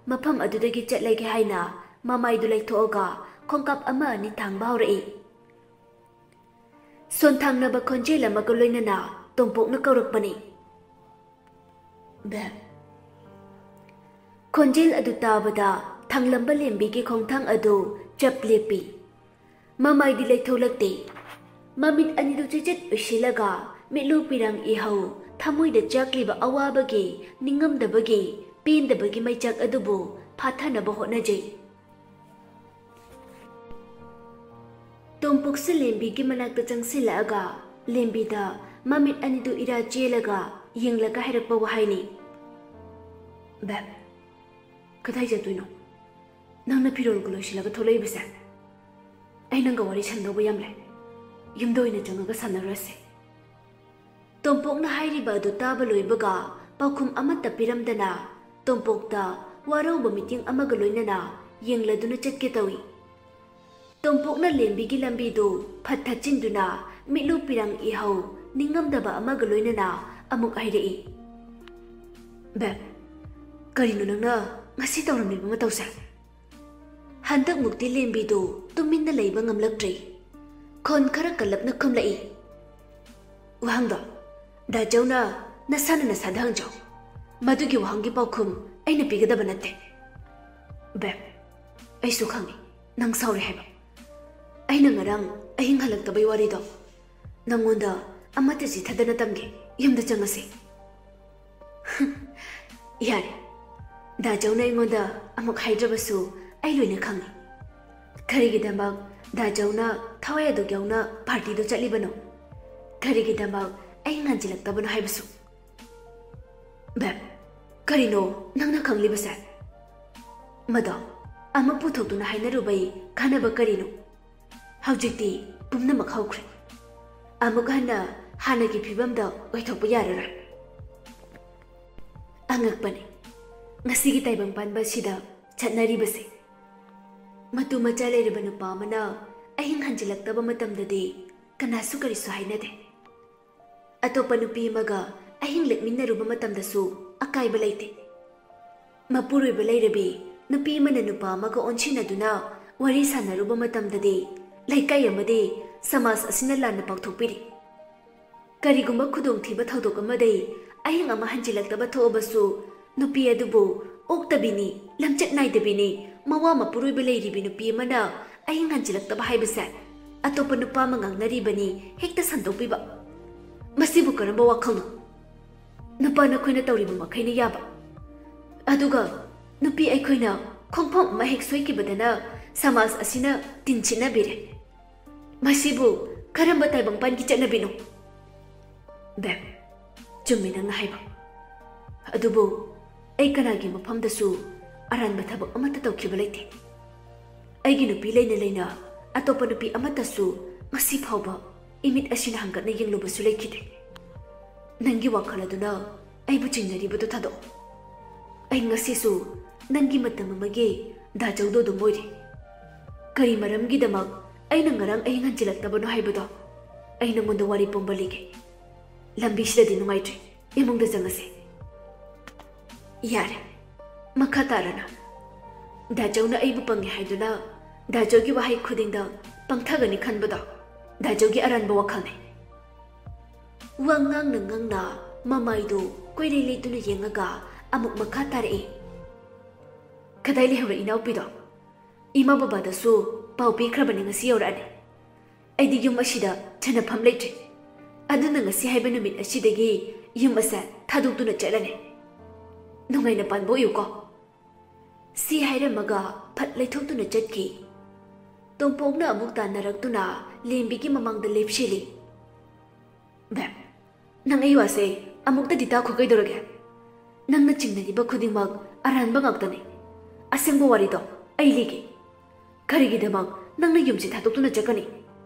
ꯃꯐꯝ ꯑꯗꯨꯗꯒꯤ ꯆꯠꯂꯒꯦ ꯍꯥꯏꯅ ꯃꯃꯥꯏꯗꯨ ꯂꯩꯊꯣꯛꯑꯒ ꯈꯣꯡꯀꯥꯞ ꯑꯃ ꯑꯅꯤ ꯊꯥꯡꯕ ꯍꯧꯔꯛꯏ꯫ ꯁꯣꯟꯊꯥꯡꯅꯕ ꯈꯣꯟꯖꯦꯜ ꯑꯃꯒ ꯂꯣꯏꯅꯅ ꯇꯣꯝꯄꯣꯛꯅ ꯀꯧꯔꯛꯄꯅꯤ꯫ "ꯕꯦꯝ!" ꯈꯣꯟꯖꯦꯜ ꯑꯗꯨ ꯇꯥꯕꯗ ꯊꯥꯡꯂꯝꯕ ꯂꯦꯝꯕꯤꯒꯤ ꯈꯣꯡꯊꯥꯡ ꯑꯗꯨ ꯆꯞ ꯂꯦꯞꯄꯤ꯫ ꯃꯃꯥꯏꯗꯤ ꯂꯩꯊꯣꯛꯂꯛꯇꯦ꯫ ꯃꯃꯤꯠ ꯑꯅꯤꯗꯨ ꯆꯤꯆꯤꯠ ꯎꯏꯁꯤꯜꯂꯒ ꯃꯤꯠꯂꯨ ꯄꯤꯔꯥꯡ ꯏꯍꯧ, ꯊꯃꯣꯏꯗ ꯆꯥꯛꯂꯤꯕ ꯑꯋꯥꯕꯒꯤ, ꯅꯤꯡꯉꯝꯗꯕꯒꯤ, ꯄꯦꯟꯗꯕꯒꯤ ꯃꯩꯆꯥꯛ ꯑꯗꯨꯕꯨ ꯐꯥꯊꯅꯕ ꯍꯣꯠꯅꯖꯩ꯫ ꯇꯣꯝꯄꯣꯛꯁꯨ ꯂꯦꯝꯕꯤꯒꯤ ꯃꯅꯥꯛꯇ ꯆꯪꯁꯤꯜꯂꯛꯑꯒ ꯂꯦꯝꯕꯤꯗ ꯃꯃꯤꯠ ꯑꯅꯤꯗꯨ ꯏꯔꯥ ꯆꯦꯜꯂꯒ ꯌꯦꯡꯂꯒ ꯍꯥꯏꯔꯛꯄ ꯋꯥꯍꯩꯅꯤ꯫ "ꯕꯦꯝ, ꯀꯗꯥꯏ ꯆꯠꯇꯣꯏꯅꯣ? ꯅꯪꯅ ꯐꯤꯔꯣꯜꯒ ꯂꯣꯏꯁꯤꯜꯂꯒ ꯊꯣꯛꯂꯛꯏꯕꯁꯦ? ꯑꯩ ꯅꯪꯒ ꯋꯥꯔꯤ ꯁꯥꯟꯗꯧꯕ ꯌꯥꯝ ꯂꯩ꯫ ꯌꯨꯝꯗ ꯑꯣꯏꯅ ꯆꯪꯉꯒ ꯁꯥꯟꯅꯔꯨꯔꯁꯦ꯫" ꯇꯣꯝꯄꯣꯛꯅ ꯍꯥꯏꯔꯤꯕ ꯑꯗꯨ ꯇꯥꯕ ꯂꯣꯏꯕꯒ ꯄꯥꯎꯈꯨꯝ ꯑꯃꯠꯇ ꯄꯤꯔꯝꯗꯅ ꯇꯣꯝꯄꯣꯛꯇ ꯋꯥꯔꯧꯕ ꯃꯤꯠꯌꯦꯡ ꯑꯃꯒ ꯂꯣꯏꯅꯅ ꯌꯦꯡꯂꯗꯨꯅ ꯆꯠꯀꯦ ꯇꯧꯏ꯫ ꯇꯣꯝꯄꯣꯛꯅ ꯂꯦꯝꯕꯤꯒꯤ ꯂꯝꯕꯤꯗꯨ ꯐꯠ ꯊꯠꯆꯤꯟꯗꯨꯅ ꯃꯤꯠꯂꯨ ꯄꯤꯔꯥꯡ ꯏꯍꯧ ꯅꯤꯡꯉꯝꯗꯕ ꯑꯃꯒ ꯂꯣꯏꯅꯅ ꯑꯃꯨꯛ ꯍꯥꯏꯔꯛꯏ꯫ "ꯕꯦꯝ, ꯀꯔꯤꯅꯣ ꯅꯪꯅ ꯉꯁꯤ ꯇꯧꯔꯝꯂꯤꯕ ꯃꯇꯧꯁꯦ?" ꯍꯟꯗꯛꯃꯨꯛꯇꯤ ꯂꯦꯝꯕꯤꯗꯨ ꯇꯨꯃꯤꯟꯅ ꯂꯩꯕ ꯉꯝꯂꯛꯇ꯭ꯔꯦ꯫ ꯈꯣꯟ ꯈꯔ ꯀꯜꯂꯞꯅ ꯈꯨꯝꯂꯛꯏ꯫ "ꯋꯥꯍꯪꯗꯣ ꯗꯥ ꯖꯧꯅ ꯅꯁꯥꯅ ꯅꯁꯥꯗ ꯍꯪꯖꯧ꯫ ꯃꯗꯨꯒꯤ ꯋꯥꯍꯪꯒꯤ ꯄꯥꯎꯈꯨꯝ ꯑꯩꯅ ꯄꯤꯒꯗꯕ ꯅꯠꯇꯦ꯫" "ꯕꯦꯝ, ꯑꯩꯁꯨ ꯈꯪꯏ ꯅꯪ ꯁꯥꯎꯔꯦ ꯍꯥꯏꯕ꯫ ꯑꯩꯅ ꯉꯔꯥꯡ ꯑꯍꯤꯡ ꯍꯜꯂꯛꯇꯕꯩ ꯋꯥꯔꯤꯗꯣ ꯅꯪꯉꯣꯟꯗ ꯑꯃꯠꯇ ꯆꯤꯊꯗꯅ ꯇꯝꯒꯦ꯫ ꯌꯨꯝꯗ ꯆꯪꯉꯁꯤ꯫" "ꯌꯥꯔꯦ, ꯗꯥ ꯖꯧꯅ ꯑꯩꯉꯣꯟꯗ ꯑꯃꯨꯛ ꯍꯥꯏꯗ꯭ꯔꯕꯁꯨ ꯑꯩ ꯂꯣꯏꯅ ꯈꯪꯏ꯫ ꯀꯔꯤꯒꯤꯗꯃꯛ ꯗꯥ ꯖꯧꯅ ꯊꯋꯥꯏ ꯑꯗꯨꯛ ꯌꯥꯎꯅ ꯄꯥꯔꯇꯤꯗꯨ ꯆꯠꯂꯤꯕꯅꯣ? ꯀꯔꯤꯒꯤꯗꯃꯛ ꯑꯍꯤꯡ ꯍꯟꯖꯤꯜꯂꯛꯇꯕꯅꯣ ꯍꯥꯏꯕꯁꯨ? ꯕꯦꯕ, ꯀꯔꯤꯅꯣ ꯅꯪꯅ ꯈꯪꯂꯤꯕꯁꯦ? ꯃꯗꯣ ꯑꯃ ꯄꯨꯊꯣꯛꯇꯨꯅ ꯍꯥꯏꯅꯔꯨꯕꯩ ꯀꯥꯟꯅꯕ ꯀꯔꯤꯅꯣ? ꯍꯧꯖꯤꯛꯇꯤ ꯄꯨꯝꯅꯃꯛ ꯍꯧꯈ꯭ꯔꯦ꯫ ꯑꯃꯨꯛ ꯍꯟꯅ ꯍꯥꯟꯅꯒꯤ ꯐꯤꯕꯝꯗ ꯑꯣꯏꯊꯣꯛꯄ ꯌꯥꯔꯔꯣꯏ꯫ ꯑꯉꯛꯄꯅꯤ, ꯉꯁꯤꯒꯤ ꯇꯥꯏꯕꯪ ꯄꯥꯟꯕ ꯑꯁꯤꯗ ꯆꯠꯅꯔꯤꯕꯁꯦ꯫ ꯃꯇꯨ ꯃꯆꯥ ꯂꯩꯔꯕ ꯅꯨꯄꯥ ꯑꯃꯅ ꯑꯍꯤꯡ ꯍꯟꯖꯤꯜꯂꯛꯇꯕ ꯃꯇꯝꯗꯗꯤ ꯀꯅꯥꯁꯨ ꯀꯔꯤꯁꯨ ꯍꯥꯏꯅꯗꯦ꯫ ꯑꯇꯣꯞꯄ ꯅꯨꯄꯤ ꯑꯃꯒ ꯑꯍꯤꯡ ꯂꯦꯛꯃꯤꯟꯅꯔꯨꯕ ꯃꯇꯝꯗꯁꯨ ꯑꯀꯥꯏꯕ ꯂꯩꯇꯦ꯫ ꯃꯄꯨꯔꯣꯏꯕ ꯂꯩꯔꯕꯤ ꯅꯨꯄꯤ ꯑꯃꯅ ꯅꯨꯄꯥ ꯑꯃꯒ ꯑꯣꯟꯁꯤꯟꯅꯗꯨꯅ ꯋꯥꯔꯤ ꯁꯥꯟꯅꯔꯨꯕ ꯃꯇꯝꯗꯗꯤ ꯂꯩꯀꯥꯏ ꯑꯃꯗꯤ ꯁꯃꯥꯖ ꯑꯁꯤꯅ ꯂꯥꯟꯅ ꯄꯥꯎꯊꯣꯛꯄꯤꯔꯤ꯫ ꯀꯔꯤꯒꯨꯝꯕ ꯈꯨꯗꯣꯡꯊꯤꯕ ꯊꯧꯗꯣꯛ ꯑꯃꯗꯒꯤ ꯑꯍꯤꯡ ꯑꯃ ꯍꯟꯖꯤꯜꯂꯛꯇꯕ ꯊꯣꯛꯑꯕꯁꯨ, ꯅꯨꯄꯤ ꯑꯗꯨꯕꯨ ꯑꯣꯛꯇꯕꯤꯅꯤ, ꯂꯝꯆꯠ ꯅꯥꯏꯗꯕꯤꯅꯤ, ꯃꯋꯥ ꯃꯄꯨꯔꯣꯏꯕ ꯂꯩꯔꯤꯕꯤ ꯅꯨꯄꯤ ꯑꯃꯅ ꯑꯍꯤꯡ ꯍꯟꯖꯤꯜꯂꯛꯇꯕ ꯍꯥꯏꯕꯁꯦ ꯑꯇꯣꯞꯄ ꯅꯨꯄꯥ ꯑꯃ ꯉꯥꯡꯅꯔꯤꯕꯅꯤ ꯍꯦꯛꯇ ꯁꯟꯗꯣꯛꯄꯤꯕ꯫ ꯃꯁꯤꯕꯨ ꯀꯔꯝꯕ ꯋꯥꯈꯜꯅꯣ? ꯅꯨꯄꯥ ꯅꯈꯣꯏꯅ ꯇꯧꯔꯤꯕ ꯃꯈꯩꯅ ꯌꯥꯕ, ꯑꯗꯨꯒ ꯅꯨꯄꯤ ꯑꯩꯈꯣꯏꯅ ꯈꯣꯡꯐꯝ ꯑꯃ ꯍꯦꯛ ꯁꯣꯏꯈꯤꯕꯗꯅ ꯁꯃꯥꯖ ꯑꯁꯤꯅ ꯇꯤꯟꯁꯤꯠꯅꯕꯤꯔꯦ꯫ ꯃꯁꯤꯕꯨ ꯀꯔꯝꯕ ꯇꯥꯏꯕꯪꯄꯥꯟꯒꯤ ꯆꯠꯅꯕꯤꯅꯣ? ꯕꯦꯕ, ꯆꯨꯝꯃꯤ ꯅꯪꯅ ꯍꯥꯏꯕ꯫ ꯑꯗꯨꯕꯨ ꯑꯩ ꯀꯅꯥꯒꯤ ꯃꯐꯝꯗꯁꯨ ꯑꯔꯥꯟꯕ ꯊꯕꯛ ꯑꯃꯠꯇ ꯇꯧꯈꯤꯕ ꯂꯩꯇꯦ꯫ ꯑꯩꯒꯤ ꯅꯨꯄꯤ ꯂꯩꯅ ꯂꯩꯅ ꯑꯇꯣꯞꯄ ꯅꯨꯄꯤ ꯑꯃꯠꯇꯁꯨ ꯉꯁꯤ ꯐꯥꯎꯕ ꯏꯃꯤꯠ ꯑꯁꯤꯅ ꯍꯪꯒꯠꯅ ꯌꯦꯡꯂꯨꯕꯁꯨ ꯂꯩꯈꯤꯗꯦ꯫ ꯅꯪꯒꯤ ꯋꯥꯈꯜ ꯑꯗꯨꯅ ꯑꯩꯕꯨ ꯆꯤꯡꯅꯔꯤꯕꯗꯨ ꯊꯥꯗꯣꯛꯑꯣ꯫ ꯑꯩ ꯉꯁꯤꯁꯨ ꯅꯪꯒꯤ ꯃꯇꯝ ꯑꯃꯒꯤ ꯗꯥ ꯖꯧꯗꯣ ꯑꯗꯨꯝ ꯑꯣꯏꯔꯤ꯫ ꯀꯔꯤ ꯃꯔꯝꯒꯤꯗꯃꯛ ꯑꯩꯅ ꯉꯔꯥꯡ ꯑꯍꯤꯡ ꯍꯟꯖꯤꯜꯂꯛꯇꯕꯅꯣ ꯍꯥꯏꯕꯗꯣ ꯑꯩ ꯅꯉꯣꯟꯗ ꯋꯥꯔꯤ ꯄꯨꯝꯕ ꯂꯤꯒꯦ꯫ ꯂꯝꯕꯤꯁꯤꯗꯗꯤ ꯅꯨꯡꯉꯥꯏꯇ꯭ꯔꯦ, ꯏꯃꯨꯡꯗ ꯆꯪꯉꯁꯦ꯫ ꯌꯥꯔꯦ, ꯃꯈꯥ ꯇꯥꯔꯅꯨ꯫ ꯗꯥ ꯖꯧꯅ ꯑꯩꯕꯨ ꯄꯪꯉꯦ ꯍꯥꯏꯗꯨꯅ ꯗꯥ ꯖꯧꯒꯤ ꯋꯥꯍꯩ ꯈꯨꯗꯤꯡꯗ ꯄꯪꯊꯒꯅꯤ ꯈꯟꯕꯗꯣ ꯗꯥ ꯖꯧꯒꯤ ꯑꯔꯥꯟꯕ ꯋꯥꯈꯜꯅꯤ꯫ ꯋꯥ ꯉꯥꯡꯅ ꯉꯥꯡꯅ ꯃꯃꯥꯏꯗꯨ ꯀꯣꯏꯂꯩ ꯂꯩꯗꯨꯅ ꯌꯦꯡꯉꯒ ꯑꯃꯨꯛ ꯃꯈꯥ ꯇꯥꯔꯛꯏ꯫ ꯀꯗꯥꯏ ꯂꯩꯍꯧꯔꯦ ꯏꯅꯥꯎꯄꯤꯗꯣ? ꯏꯃꯥ ꯕꯕꯥꯗꯁꯨ ꯄꯥꯎ ꯄꯤꯈ꯭ꯔꯕꯅꯤ ꯉꯁꯤ ꯌꯧꯔꯛꯑꯅꯤ꯫ ꯑꯩꯗꯤ ꯌꯨꯝ ꯑꯁꯤꯗ ꯆꯟꯅꯐꯝ ꯂꯩꯇ꯭ꯔꯦ꯫ ꯑꯗꯨꯅ ꯉꯁꯤ ꯍꯥꯏꯕ ꯅꯨꯃꯤꯠ ꯑꯁꯤꯗꯒꯤ ꯌꯨꯝ ꯑꯁꯦ ꯊꯥꯗꯣꯛꯇꯨꯅ ꯆꯠꯂꯅꯤ꯫ ꯅꯨꯡꯉꯥꯏꯅ ꯄꯥꯟꯕ ꯑꯣꯏꯌꯨꯀꯣ꯫ ꯁꯤ ꯍꯥꯏꯔꯝꯃꯒ ꯐꯠ ꯂꯩꯊꯣꯛꯇꯨꯅ ꯆꯠꯈꯤ꯫ ꯇꯣꯝꯄꯣꯛꯅ ꯑꯃꯨꯛ ꯇꯥꯟꯅꯔꯛꯇꯨꯅ ꯂꯦꯝꯕꯤꯒꯤ ꯃꯃꯥꯡꯗ ꯂꯦꯞꯁꯤꯜꯂꯤ꯫ ꯕꯦꯝ, ꯅꯪ ꯑꯩ ꯋꯥꯁꯦ ꯑꯃꯨꯛꯇꯗꯤ ꯇꯥꯈꯣ, ꯀꯩꯗꯧꯔꯒꯦ? ꯅꯪꯅ ꯆꯤꯡꯅꯔꯤꯕ ꯈꯨꯗꯤꯡꯃꯛ ꯑꯔꯥꯟꯕ ꯉꯥꯛꯇꯅꯤ꯫ ꯑꯁꯦꯡꯕ ꯋꯥꯔꯤꯗꯣ ꯑꯩ ꯂꯤꯒꯦ꯫ ꯀꯔꯤꯒꯤꯗꯃꯛ ꯅꯪꯅ ꯌꯨꯝꯁꯤ ꯊꯥꯗꯣꯛꯇꯨꯅ ꯆꯠꯀꯅꯤ?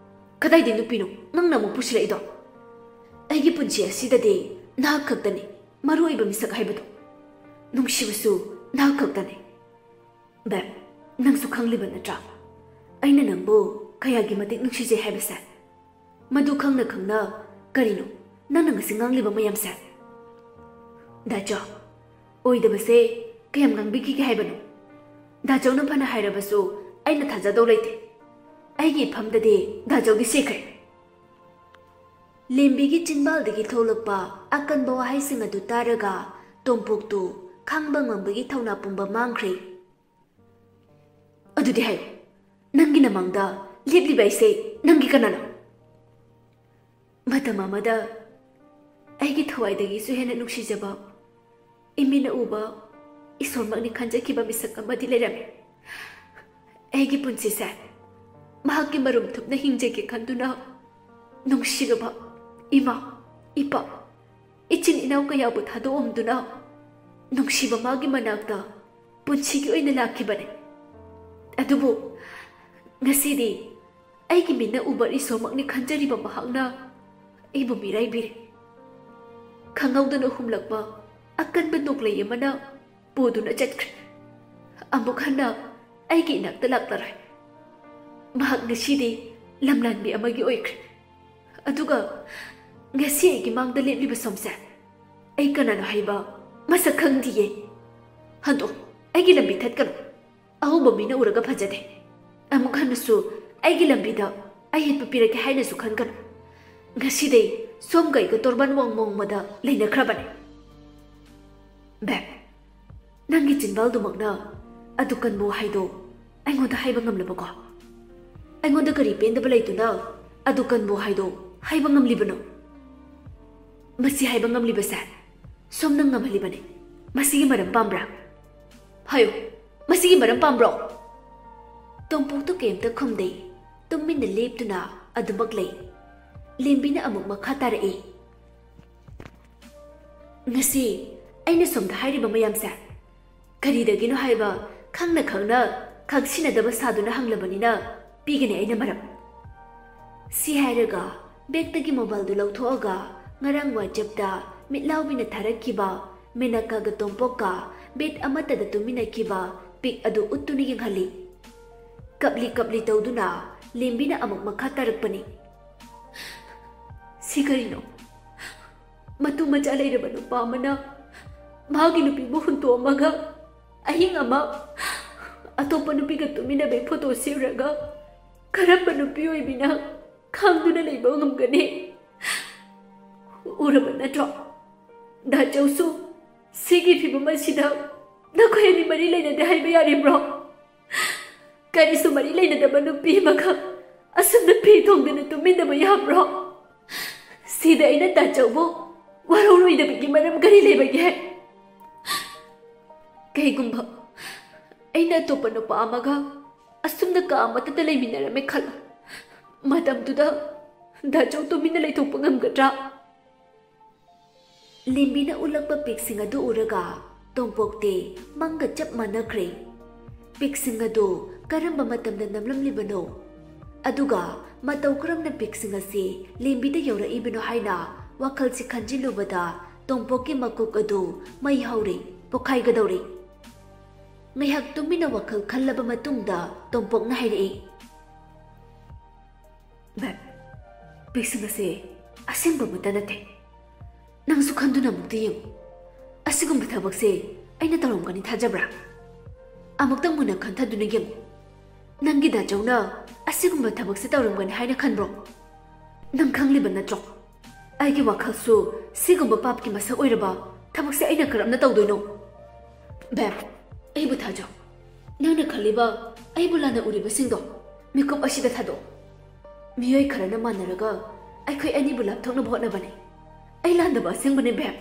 ꯀꯗꯥꯏꯗꯩ ꯅꯨꯄꯤꯅꯣ ꯅꯪꯅ ꯑꯃꯨꯛ ꯄꯨꯁꯤꯜꯂꯛꯏꯗꯣ? ꯑꯩꯒꯤ ꯄꯨꯟꯁꯤ ꯑꯁꯤꯗꯗꯤ ꯅꯍꯥꯛ ꯈꯛꯇꯅꯤ ꯃꯔꯨ ꯑꯣꯏꯕ ꯃꯤꯁꯛ ꯍꯥꯏꯕꯗꯣ꯫ ꯅꯨꯡꯁꯤꯕꯁꯨ ꯅꯍꯥꯛ ꯈꯛꯇꯅꯤ꯫ ꯕꯦꯝ, ꯅꯪꯁꯨ ꯈꯪꯂꯤꯕ ꯅꯠꯇ꯭ꯔꯥ? ꯑꯩꯅ ꯅꯪꯕꯨ ꯀꯌꯥꯒꯤ ꯃꯇꯤꯛ ꯅꯨꯡꯁꯤꯖꯩ ꯍꯥꯏꯕꯁꯦ꯫ ꯃꯗꯨ ꯈꯪꯅ ꯈꯪꯅ ꯀꯔꯤꯅꯣ ꯅꯪꯅ ꯉꯁꯤ ꯉꯥꯡꯂꯤꯕ ꯃꯌꯥꯝꯁꯦ? ꯗꯥꯆꯧ, ꯑꯣꯏꯗꯕꯁꯦ ꯀꯌꯥꯝ ꯉꯥꯡꯕꯤꯈꯤꯒꯦ ꯍꯥꯏꯕꯅꯣ? ꯗꯥꯆꯧꯅ ꯐꯅ ꯍꯥꯏꯔꯕꯁꯨ ꯑꯩꯅ ꯊꯥꯖꯗꯧ ꯂꯩꯇꯦ꯫ ꯑꯩꯒꯤ ꯏꯐꯝꯗꯗꯤ ꯗꯥꯆꯧꯗꯤ ꯁꯤꯈ꯭ꯔꯦ꯫ ꯂꯦꯝꯕꯤꯒꯤ ꯆꯤꯟꯕꯥꯜꯗꯒꯤ ꯊꯣꯛꯂꯛꯄ ꯑꯀꯟꯕ ꯋꯥꯍꯩꯁꯤꯡ ꯑꯗꯨ ꯇꯥꯔꯒ ꯇꯣꯝꯄꯣꯛꯇꯨ ꯈꯥꯡꯕ ꯉꯝꯕꯒꯤ ꯊꯧꯅꯥ ꯄꯨꯝꯕ ꯃꯥꯡꯈ꯭ꯔꯦ꯫ ꯑꯗꯨꯗꯤ ꯍꯥꯏꯌꯨ, ꯅꯪꯒꯤ ꯅꯃꯥꯡꯗ ꯂꯦꯞꯂꯤꯕ ꯑꯩꯁꯦ ꯅꯪꯒꯤ ꯀꯅꯥꯅꯣ? ꯃꯇꯝ ꯑꯃꯗ ꯑꯩꯒꯤ ꯊꯋꯥꯏꯗꯒꯤꯁꯨ ꯍꯦꯟꯅ ꯅꯨꯡꯁꯤꯖꯕ, ꯏꯃꯤꯠꯅ ꯎꯕ ꯏꯁꯣꯔꯃꯛꯅꯤ ꯈꯟꯖꯈꯤꯕ ꯃꯤꯁꯛ ꯑꯃꯗꯤ ꯂꯩꯔꯝꯃꯤ꯫ ꯑꯩꯒꯤ ꯄꯨꯟꯁꯤꯁꯦ ꯃꯍꯥꯛꯀꯤ ꯃꯔꯨꯝ ꯊꯨꯞꯅ ꯍꯤꯡꯖꯒꯦ ꯈꯟꯗꯨꯅ ꯅꯨꯡꯁꯤꯔꯕ ꯏꯃꯥ, ꯏꯄꯥ, ꯏꯆꯤꯟ ꯏꯅꯥꯎ ꯀꯌꯥꯕꯨ ꯊꯥꯗꯣꯛꯑꯝꯗꯨꯅ ꯅꯨꯡꯁꯤꯕ ꯃꯥꯒꯤ ꯃꯅꯥꯛꯇ ꯄꯨꯟꯁꯤꯒꯤ ꯑꯣꯏꯅ ꯂꯥꯛꯈꯤꯕꯅꯤ꯫ ꯑꯗꯨꯕꯨ ꯉꯁꯤꯗꯤ ꯑꯩꯒꯤ ꯃꯤꯠꯅ ꯎꯕ ꯏꯁꯣꯔꯃꯛꯅꯤ ꯈꯟꯖꯔꯤꯕ ꯃꯍꯥꯛꯅ ꯑꯩꯕꯨ ꯃꯤꯔꯥꯏꯕꯤꯔꯦ꯫ ꯈꯪꯍꯧꯗꯅ ꯍꯨꯝꯂꯛꯄ ꯑꯀꯟꯕ ꯅꯣꯡꯂꯩ ꯑꯃꯅ ꯄꯨꯗꯨꯅ ꯆꯠꯈ꯭ꯔꯦ꯫ ꯑꯃꯨꯛ ꯍꯟꯅ ꯑꯩꯒꯤ ꯏꯅꯥꯛꯇ ꯂꯥꯛꯂꯔꯣꯏ꯫ ꯃꯍꯥꯛ ꯉꯁꯤꯗꯤ ꯂꯝꯂꯥꯟꯕꯤ ꯑꯃꯒꯤ ꯑꯣꯏꯈ꯭ꯔꯦ꯫ ꯑꯗꯨꯒ ꯉꯁꯤ ꯑꯩꯒꯤ ꯃꯥꯡꯗ ꯂꯦꯞꯂꯤꯕ ꯁꯣꯝꯁꯦ ꯑꯩ ꯀꯅꯥꯅꯣ ꯍꯥꯏꯕ ꯃꯁꯛ ꯈꯪꯗꯤꯌꯦ꯫ ꯍꯟꯗꯣꯛ, ꯑꯩꯒꯤ ꯂꯝꯕꯤ ꯊꯠꯀꯅꯨ꯫ ꯑꯍꯧꯕ ꯃꯤꯅ ꯎꯔꯒ ꯐꯖꯗꯦ꯫ ꯑꯃꯨꯛ ꯍꯟꯅꯁꯨ ꯑꯩꯒꯤ ꯂꯝꯕꯤꯗ ꯑꯌꯦꯠꯄ ꯄꯤꯔꯛꯀꯦ ꯍꯥꯏꯅꯁꯨ ꯈꯟꯒꯅꯨ꯫ ꯉꯁꯤꯗꯩ ꯁꯣꯝꯒ ꯑꯩꯒ ꯇꯣꯔꯕꯥꯟ ꯋꯥꯡꯃ ꯋꯥꯡꯃꯗ ꯂꯩꯅꯈ꯭ꯔꯕꯅꯤ꯫ ꯕꯦꯝ, ꯅꯪꯒꯤ ꯆꯤꯟꯕꯥꯜꯗꯨꯃꯛꯅ ꯑꯗꯨ ꯀꯟꯕ ꯋꯥꯍꯩꯗꯣ ꯑꯩꯉꯣꯟꯗ ꯍꯥꯏꯕ ꯉꯝꯂꯕꯀꯣ? ꯑꯩꯉꯣꯟꯗ ꯀꯔꯤ ꯄꯦꯟꯗꯕ ꯂꯩꯗꯨꯅ ꯑꯗꯨ ꯀꯟꯕ ꯋꯥꯍꯩꯗꯣ ꯍꯥꯏꯕ ꯉꯝꯂꯤꯕꯅꯣ? ꯃꯁꯤ ꯍꯥꯏꯕ ꯉꯝꯂꯤꯕꯁꯦ ꯁꯣꯝꯅ ꯉꯝꯍꯜꯂꯤꯕꯅꯤ꯫ ꯃꯁꯤꯒꯤ ꯃꯔꯝ ꯄꯥꯝꯕ꯭ꯔꯥ? ꯍꯥꯏꯌꯨ, ꯃꯁꯤꯒꯤ ꯃꯔꯝ ꯄꯥꯝꯕ꯭ꯔꯣ? ꯇꯣꯝꯄꯣꯛꯇꯨ ꯀꯩꯝꯇ ꯈꯨꯝꯗꯦ꯫ ꯇꯨꯃꯤꯟꯅ ꯂꯦꯞꯇꯨꯅ ꯑꯗꯨꯃꯛ ꯂꯩ꯫ ꯂꯦꯝꯕꯤꯅ ꯑꯃꯨꯛ ꯃꯈꯥ ꯇꯥꯔꯛꯏ, "ꯉꯁꯤ ꯑꯩꯅ ꯁꯣꯝꯗ ꯍꯥꯏꯔꯤꯕ ꯃꯌꯥꯝꯁꯦ ꯀꯔꯤꯗꯒꯤꯅꯣ ꯍꯥꯏꯕ ꯈꯪꯅ ꯈꯪꯅ ꯈꯪꯁꯤꯟꯅꯗꯕ ꯁꯥꯗꯨꯅ ꯍꯪꯂꯕꯅꯤꯅ ꯄꯤꯒꯅꯤ ꯑꯩꯅ ꯃꯔꯝ꯫" ꯁꯤ ꯍꯥꯏꯔꯒ ꯕꯦꯒꯇꯒꯤ ꯃꯣꯕꯥꯏꯜꯗꯨ ꯂꯧꯊꯣꯛꯑꯒ ꯉꯔꯥꯡ WhatsAppꯇ ꯃꯤꯠꯂꯥꯎꯕꯤꯅ ꯊꯥꯔꯛꯈꯤꯕ ꯃꯦꯅꯀꯥꯒ ꯇꯣꯝꯄꯣꯛꯀ bed ꯑꯃꯠꯇꯗ ꯇꯨꯃꯤꯟꯅꯈꯤꯕ pic ꯑꯗꯨ ꯎꯠꯇꯨꯅ ꯌꯦꯡꯍꯜꯂꯤ꯫ ꯀꯞꯂꯤ ꯀꯞꯂꯤ ꯇꯧꯗꯨꯅ ꯂꯦꯝꯕꯤꯅ ꯑꯃꯨꯛ ꯃꯈꯥ ꯇꯥꯔꯛꯄꯅꯤ, "ꯁꯤ ꯀꯔꯤꯅꯣ? ꯃꯇꯨ ꯃꯆꯥ ꯂꯩꯔꯕ ꯅꯨꯄꯥ ꯑꯃꯅ ꯃꯍꯥꯛꯀꯤ ꯅꯨꯄꯤꯕꯨ ꯍꯨꯟꯇꯣꯛꯑꯝꯃꯒ ꯑꯍꯤꯡ ꯑꯃ ꯑꯇꯣꯞꯄ ꯅꯨꯄꯤꯒ ꯇꯨꯃꯤꯟꯅꯕꯒꯤ ꯐꯣꯇꯣ ꯁꯦꯝꯂꯒ ꯀꯔꯝꯕ ꯅꯨꯄꯤ ꯑꯣꯏꯕꯤꯅ ꯈꯪꯗꯨꯅ ꯂꯩꯕ ꯉꯝꯒꯅꯤ? ꯎꯔꯕ ꯅꯠꯇ꯭ꯔꯣ? ꯗꯥꯆꯧꯁꯨ ꯁꯤꯒꯤ ꯐꯤꯕꯝ ꯑꯁꯤꯗ ꯅꯈꯣꯏ ꯑꯅꯤ ꯃꯔꯤ ꯂꯩꯅꯗꯦ ꯍꯥꯏꯕ ꯌꯥꯔꯤꯕ꯭ꯔꯣ? ꯀꯔꯤꯁꯨ ꯃꯔꯤ ꯂꯩꯅꯗꯕ ꯅꯨꯄꯤ ꯑꯃꯒ ꯑꯁꯨꯝꯅ ꯐꯤ ꯊꯣꯡꯗꯅ ꯇꯨꯃꯤꯟꯅꯕ ꯌꯥꯕ꯭ꯔꯣ? ꯁꯤꯗ ꯑꯩꯅ ꯗꯥꯆꯧꯕꯨ ꯋꯥꯔꯧꯔꯣꯏꯗꯕꯒꯤ ꯃꯔꯝ ꯀꯔꯤ ꯂꯩꯕꯒꯦ? ꯀꯩꯒꯨꯝꯕ ꯑꯩꯅ ꯑꯇꯣꯞꯄ ꯅꯨꯄꯥ ꯑꯃꯒ ꯑꯁꯨꯝꯅ ꯀꯥ ꯑꯃꯠꯇꯗ ꯂꯩꯃꯤꯟꯅꯔꯝꯃꯦ ꯈꯜꯂꯣ, ꯃꯇꯝꯗꯨꯗ ꯗꯥꯆꯧ ꯇꯨꯃꯤꯟꯅ ꯂꯩꯊꯣꯛꯄ ꯉꯝꯒꯗ꯭ꯔꯥ?" ꯂꯦꯝꯕꯤꯅ ꯎꯠꯂꯛꯄ picꯁꯤꯡ ꯑꯗꯨ ꯎꯔꯒ ꯇꯣꯝꯄꯣꯛꯇꯤ ꯃꯪꯒ ꯆꯞ ꯃꯥꯟꯅꯈ꯭ꯔꯦ꯫ Picꯁꯤꯡ ꯑꯗꯨ ꯀꯔꯝꯕ ꯃꯇꯝꯗ ꯅꯝꯂꯝꯂꯤꯕꯅꯣ? ꯑꯗꯨꯒ ꯃꯇꯧ ꯀꯔꯝꯅ picꯁꯤꯡ ꯑꯁꯤ ꯂꯦꯝꯕꯤꯗ ꯌꯧꯔꯛꯏꯕꯅꯣ ꯍꯥꯏꯅ ꯋꯥꯈꯜꯁꯤ ꯈꯟꯖꯤꯜꯂꯨꯕꯗ ꯇꯣꯝꯄꯣꯛꯀꯤ ꯃꯀꯣꯛ ꯑꯗꯨ ꯃꯩ ꯍꯧꯔꯦ, ꯄꯣꯈꯥꯏꯒꯗꯧꯔꯦ꯫ ꯉꯥꯏꯍꯥꯛ ꯇꯨꯃꯤꯟꯅ ꯋꯥꯈꯜ ꯈꯜꯂꯕ ꯃꯇꯨꯡꯗ ꯇꯣꯝꯄꯣꯛꯅ ꯍꯥꯏꯔꯛꯏ, "ꯕꯦꯕ, picꯁꯤꯡ ꯑꯁꯦ ꯑꯁꯦꯡꯕ ꯑꯃꯠꯇ ꯅꯠꯇꯦ꯫ ꯅꯪꯁꯨ ꯈꯟꯗꯨꯅ ꯑꯃꯨꯛꯇ ꯌꯦꯡꯉꯨ꯫ ꯑꯁꯤꯒꯨꯝꯕ ꯊꯕꯛꯁꯦ ꯑꯩꯅ ꯇꯧꯔꯝꯒꯅꯤ ꯊꯥꯖꯕ꯭ꯔꯥ? ꯑꯃꯨꯛꯇꯪ ꯃꯨꯟꯅ ꯈꯟꯊꯗꯨꯅ ꯌꯦꯡꯉꯨ꯫ ꯅꯪꯒꯤ ꯗꯥꯆꯧꯅ ꯑꯁꯤꯒꯨꯝꯕ ꯊꯕꯛꯁꯦ ꯇꯧꯔꯝꯒꯅꯤ ꯍꯥꯏꯅ ꯈꯟꯕ꯭ꯔꯣ? ꯅꯪ ꯈꯪꯂꯤꯕ ꯅꯠꯇ꯭ꯔꯣ? ꯑꯩꯒꯤ ꯋꯥꯈꯜꯁꯨ ꯁꯤꯒꯨꯝꯕ ꯄꯥꯞꯀꯤ ꯃꯁꯛ ꯑꯣꯏꯔꯕ ꯊꯕꯛꯁꯦ ꯑꯩꯅ ꯀꯔꯝꯅ ꯇꯧꯗꯣꯏꯅꯣ? ꯕꯦꯕ, ꯑꯩꯕꯨ ꯊꯥꯖꯧ꯫ ꯅꯪꯅ ꯈꯜꯂꯤꯕ ꯑꯩꯕꯨ ꯂꯥꯟꯅ ꯎꯔꯤꯕꯁꯤꯡꯗꯣ ꯃꯤꯀꯨꯞ ꯑꯁꯤꯗ ꯊꯥꯗꯣꯛꯑꯣ꯫ ꯃꯤꯑꯣꯏ ꯈꯔꯅ ꯃꯥꯟꯅꯔꯒ ꯑꯩꯈꯣꯏ ꯑꯅꯤꯕꯨ ꯂꯥꯞꯊꯣꯛꯅꯕ ꯍꯣꯠꯅꯕꯅꯤ꯫ ꯑꯩ ꯂꯥꯟꯗꯕ ꯑꯁꯦꯡꯕꯅꯤ, ꯕꯦꯕ꯫"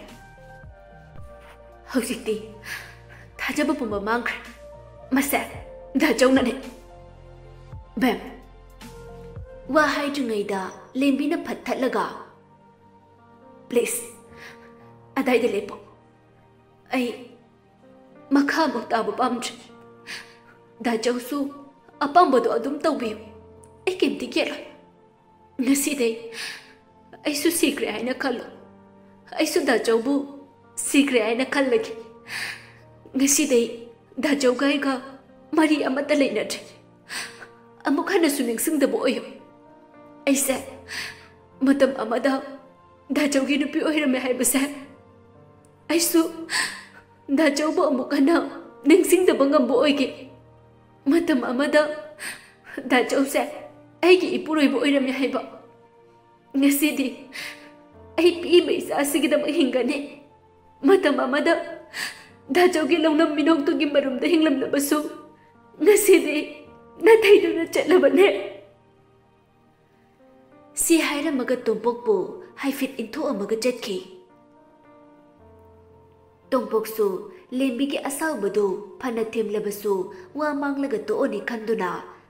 ꯍꯧꯖꯤꯛꯇꯤ ꯊꯥꯖꯕ ꯄꯨꯝꯕ ꯃꯥꯡꯈ꯭ꯔꯦ꯫ ꯃꯁꯦ ꯗꯥꯆꯧꯅꯅꯦ꯫ ꯃꯦꯝ, ꯋꯥ ꯍꯥꯏꯗ꯭ꯔꯤꯉꯩꯗ ꯂꯦꯝꯕꯤꯅ ꯐꯠ ꯊꯠꯂꯒ, "ꯄ꯭ꯂꯤꯖ, ꯑꯗꯥꯏꯗ ꯂꯦꯞꯄꯣ꯫ ꯑꯩ ꯃꯈꯥ ꯑꯃꯨꯛ ꯇꯥꯕ ꯄꯥꯝꯗ꯭ꯔꯦ꯫ ꯗꯥꯆꯧꯁꯨ ꯑꯄꯥꯝꯕꯗꯣ ꯑꯗꯨꯝ ꯇꯧꯕꯤꯌꯨ꯫ ꯑꯩ ꯀꯩꯝꯇ ꯌꯦꯠꯂꯣꯏ꯫ ꯉꯁꯤꯗꯩ ꯑꯩꯁꯨ ꯁꯤꯈ꯭ꯔꯦ ꯍꯥꯏꯅ ꯈꯜꯂꯣ꯫ ꯑꯩꯁꯨ ꯗꯥꯆꯧꯕꯨ ꯁꯤꯈ꯭ꯔꯦ ꯍꯥꯏꯅ ꯈꯜꯂꯒꯦ꯫ ꯉꯁꯤꯗꯩ ꯗꯥꯆꯧꯒ ꯑꯩꯒ ꯃꯔꯤ ꯑꯃꯠꯇ ꯂꯩꯅꯗ꯭ꯔꯦ꯫ ꯑꯃꯨꯛ ꯍꯟꯅꯁꯨ ꯅꯤꯡꯁꯤꯡꯗꯕ ꯑꯣꯏꯌꯨ꯫ ꯑꯩꯁꯦ ꯃꯇꯝ ꯑꯃꯗ ꯗꯥꯆꯧꯒꯤ ꯅꯨꯄꯤ ꯑꯣꯏꯔꯝꯃꯦ ꯍꯥꯏꯕꯁꯦ ꯑꯩꯁꯨ ꯗꯥꯆꯧꯕꯨ ꯑꯃꯨꯛ ꯍꯟꯅ ꯅꯤꯡꯁꯤꯡꯗꯕ ꯉꯝꯕ ꯑꯣꯏꯒꯦ꯫ ꯃꯇꯝ ꯑꯃꯗ ꯗꯥꯆꯧꯁꯦ ꯑꯩꯒꯤ ꯏꯄꯨꯔꯣꯏꯕ ꯑꯣꯏꯔꯝꯃꯦ ꯍꯥꯏꯕ꯫ ꯉꯁꯤꯗꯤ ꯑꯩ ꯄꯤꯛꯏꯕ ꯏꯆꯥꯁꯤꯒꯤꯗꯃꯛ ꯍꯤꯡꯒꯅꯤ꯫ ꯃꯇꯝ ꯑꯃꯗ ꯗꯥꯆꯧꯒꯤ ꯂꯧꯅꯝ ꯃꯤꯅꯣꯛꯇꯨꯒꯤ ꯃꯔꯨꯝꯗ ꯍꯤꯡꯂꯝꯂꯕꯁꯨ, ꯉꯁꯤꯗꯤ ꯅꯥꯊꯩꯗꯨꯅ ꯆꯠꯂꯕꯅꯦ꯫" ꯁꯤ ꯍꯥꯏꯔꯝꯃꯒ ꯇꯣꯝꯄꯣꯛꯄꯨ ꯍꯥꯏꯐꯦꯠ ꯏꯟꯊꯣꯛꯑꯝꯃꯒ ꯆꯠꯈꯤ꯫ ꯇꯣꯝꯄꯣꯛꯁꯨ ꯂꯦꯝꯕꯤꯒꯤ ꯑꯁꯥꯎꯕꯗꯨ ꯐꯅ ꯊꯦꯝꯂꯕꯁꯨ ꯋꯥ ꯃꯥꯡꯂꯒ ꯇꯣꯛꯑꯅꯤ ꯈꯟꯗꯨꯅ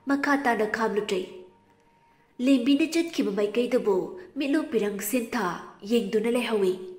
ꯃꯈꯥ ꯇꯥꯅ ꯈꯥꯝꯂꯨꯗ꯭ꯔꯦ꯫ ꯂꯦꯝꯕꯤꯅ ꯆꯠꯈꯤꯕ ꯃꯥꯏꯀꯩꯗꯕꯨ ꯃꯤꯠꯂꯨ ꯄꯤꯔꯪ ꯁꯤꯟꯊ ꯌꯦꯡꯗꯨꯅ ꯂꯩꯍꯧꯏ꯫